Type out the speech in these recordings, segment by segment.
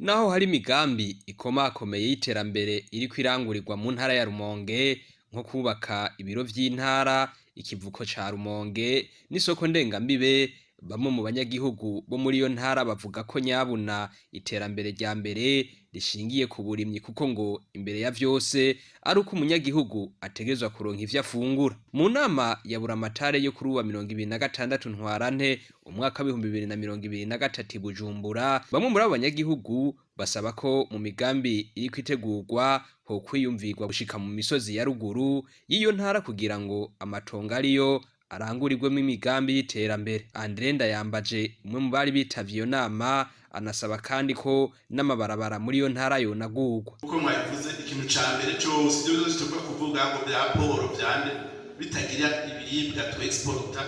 Naho hari imigambi ikomakomeye y'iterambere iriko irangurirwa mu ntara ya Rumonge nko kubaka ibiro vy'intara, ikivuko ca Rumonge n'isoko ndengambibe, bamwe mu banyagihugu bo muri iyo ntara bavuga ko nyabuna iterambere rya mbere rishingiye ku burimyi kuko ngo imbere ya vyose ari uko umunyagihugu ategerezwa kuronka ivyo afungura. Mu nama ya Buramatare yo kuri uwa 26 Ntwarante umwaka w'2023 i Bujumbura, bamwe muri abo banyagihugu basaba ko mu migambi iriko itegurwa hokwiyumvirwa gushika mu misozi ya ruguru y'iyo ntara kugira ngo amatongo ariyo arangurirwemo imigambi y'iterambere. Andre Ndayambaje, umwe mu bari bitavye iyo nama, anasaba kandi ko n'amabarabara muri iyo ntara yonagurwa. Uko mwabivuze, ikintu ca mbere cose, ibyo byose tuva kuvuga ngo bya poro vyande, bitagira ibiribwa tu exporta,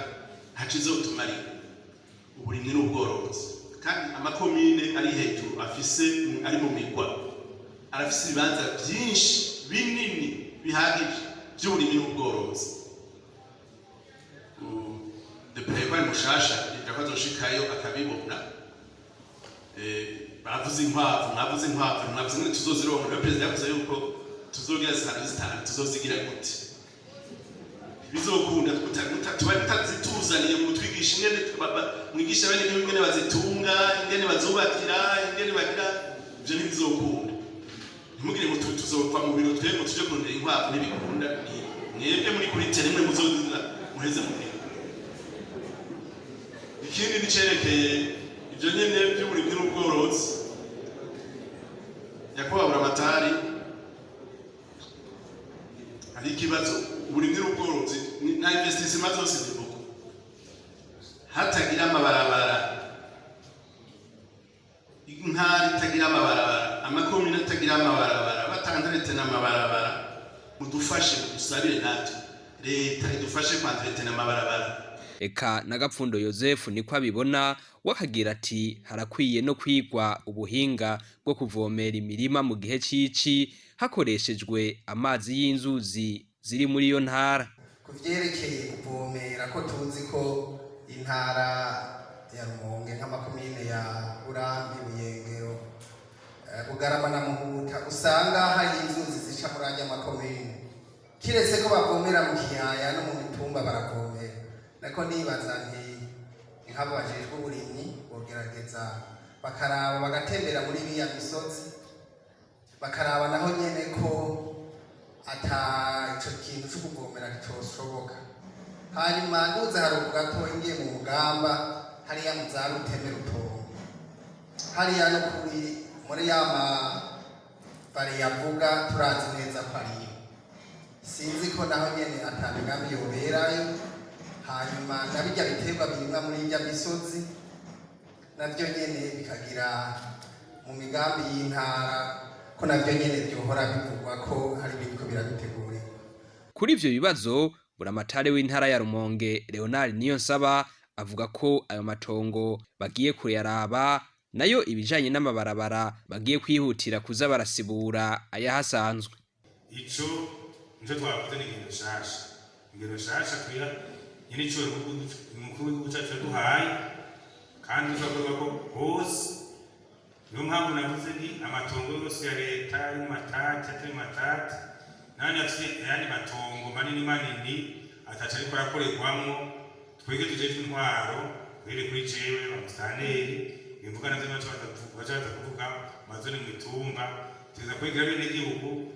ntaco izotumarira. Uburimyi n'ubworozi, kandi amakomine ari hejuru afise ari mu migwa arafise ibibanza vyinshi binini bihagije vy'uburimyi n'ubworozi. Député ko ari mushasha, ngira ko azoshikayo akabibona. Bavuze inkwavu, mwavuze inkwavu, mwavuze ingene tuzozironka. Rero perezida yavuze yuko tuzogira zitanu zitanu, tuzozigira gute? Bizokunda tuba mutazituzaniye ngo twigishe ingene mwigishe bene igihugu ingene bazitunga, ingene bazubakira, ingene bagira. Ivyo ntibizokunda. Ntimugire ngo tuzopfa mu biro twebwe tuje kurondera inkwavu, ntibikunda. Mwebwe muri kuri terrain, mwe muzoza muheze mu biro. Ikindi nicerekeye ivyo nyene vy'uburimyi n'ubworozi, nyakubahwa Buramatari, hari ikibazo. Uburimyi n'ubworozi na investissement zose zivugwa hatagira amabarabara, intara itagira amabarabara, amakomine atagira amabarabara, batandretena amabarabara. Mudufashe, mudusabire natwe leta idufashe kwentretena amabarabara. Eka na Gapfundo Yosefu niko abibona, we akagira ati harakwiye no kwigwa ubuhinga bwo kuvomera imirima mu gihe c'ici hakoreshejwe amazi y'inzuzi ziri muri iyo ntara. Ku vyerekeye kuvomera, ko tuzi ko intara ya Rumonge nk'amakomine ya Burambi, Buyengero, Bugarama na Muhuta, usanga hari inzuzi zica muri arya makomine, kiretse ko bavomera mu kiyaya, no mu mitumba baravomera. Nako nibaza nti nk'abo bajejwe uburimyi bogerageza bakaraba, bagatembera muri iriya misozi, bakaraba naho nyene ko ata ico kintu co kuvomera kitoshoboka. Hanyuma nduze haruguru gato, ngiye mu Mugamba hariya mu za Ruteme, Rutongo hariya, no kuri muri ya mabare yavuga, turazi neza ko ariyo. Sinzi ko naho nyene ata migambi yoberayo. Hanyuma na birya biterwa birimwa muri irya misozi, navyo nyene bikagira mu migambi y'intara, ko navyo nyene vyohora bivugwa ko hari ibiriko birabitegurirwa. Kuri ivyo bibazo, Buramatare w'intara ya Rumonge Leonard Niyonsaba avuga ko ayo matongo bagiye kuyaraba, nayo ibijanye n'amabarabara bagiye kwihutira kuza barasibura ayahasanzwe. Ico nico twavuze, ni ingendo nshasha, ingendo nshasha twira nyene icubahiro umukuru w'igihugu cacu yaduhaye, kandi tuzakorwa ko hose. Niyo mpamvu navuze nti amatongo yose ya leta ari mu matati, atari mu matati, n'ayandi afise ayandi matongo manini manini ataca ariko arakorerwamwo, twebwe tujejwe intwaro, uhereye kuri jewe bamusitanteri imvuga navyo baca baza kuvuga mazone mu mitumba, tuza kwegera bene gihugu,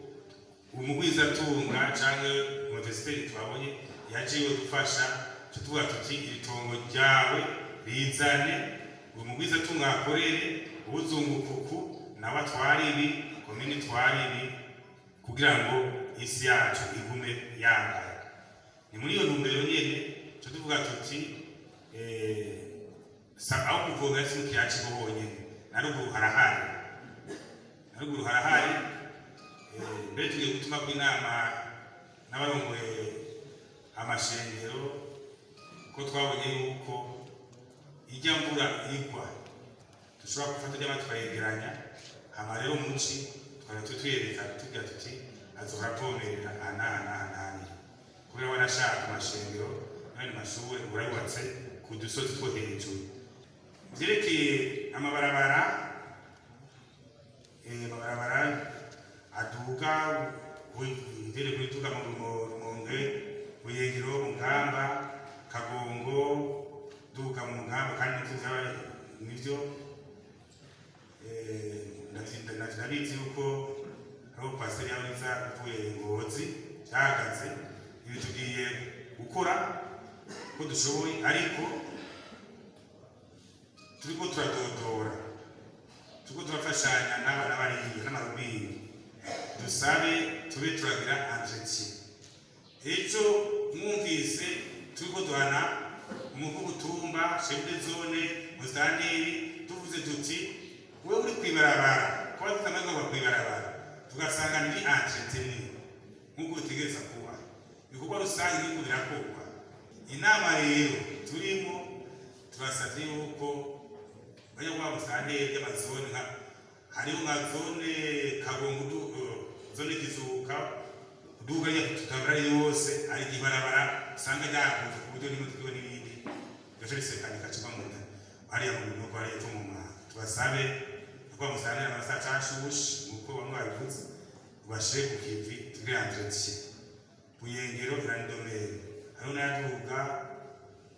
umugwizatunga canke umu investisseur twabonye yaje iwe gufasha, tuvuga tuti iri tongo ryawe rizane, uwo mugwizatunga akorere, uzunguka uku nawe atwara ibi, komini itwara ibi, kugira ngo isi yacu igume yambaye. Ni muri iyo ntumbero nyene tuca tuvuga tuti aho kuvomera si mu kiyaya Cibo honyene, na ruguru harahari, na ruguru harahari. Mbere tugiye gutuma kw'inama n'abarongoye amashengero, ko twabonye yuko ijya mvura igwa dushobora gufata ijya tukayegeranya, hama rero muci tukajya tutwereka, tugira tuti azohora avomerera aha n'aha n'aha n'aha, kubera we nashaka amashengero n'ayandi mashure urayubatse ku dusozi two hejuru. Vyerekeye amabarabara. Amabarabara aduga ndere kuri duga mu Rumonge, Buyengero, Mugamba, Kagongo, duga mu Mugamba, kandi nivyo vyaba nivyo. Ndabizi yuko aho pasiteri yaboneza uvuye Ngozi byahagaze. Ibi tugiye gukora ko dushoboye, ariko turiko turadodora, turiko turafashanya n'aba n'abariya n'amarubiri. Dusabe tube turagira entretien. Ejo mwumvise turiko duhana umukuru w'ubutumba, chef de zone, musitanteri, tuvuze tuti wewe uri kwibarabara, kuba dufite amahirwe kwibarabara, tugasanga ntiri entretenu nk'uko bitegereza kuba. Ibikorwa rusange biriko birakorwa. Inama rero turimo, turasavye yuko bajya kuba musitanteri y'amazone, nka hariho nka zone Kagongo, zone Kizuka, kuduga rya tutabara yose, ari ibarabara usanga ryakuze ku buryo n'imodoka n'ibindi gace bisekanye gaciba mu nda hariya mu binogo, hariya epfo mu mwaka. Tubasabe kuba musitanteri amasaha cashushe nk'uko bamwe babivuze, bashire ku kivi tugire entretien. Buyengero irandomere, hariho n'ayaduga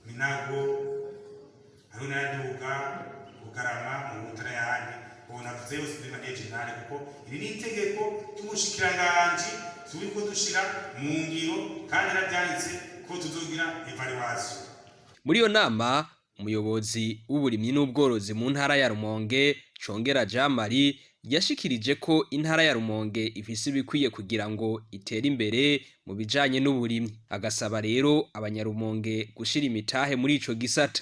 Minago, hariho n'ayaduga Bugarama mu Butara yandi. Ubu navuze yose muri manière générale, kuko iri ni itegeko ry'umushikiranganji turiko dushira mu ngiro, kandi navyanditse ko tuzogira évaluation. Muri iyo nama, umuyobozi w'uburimyi n'ubworozi mu ntara ya Rumonge, Congera Jean Marie, yashikirije ko intara ya Rumonge ifise ibikwiye kugira ngo itere imbere mu bijanye n'uburimyi, agasaba rero abanyarumonge gushira imitahe muri ico gisata.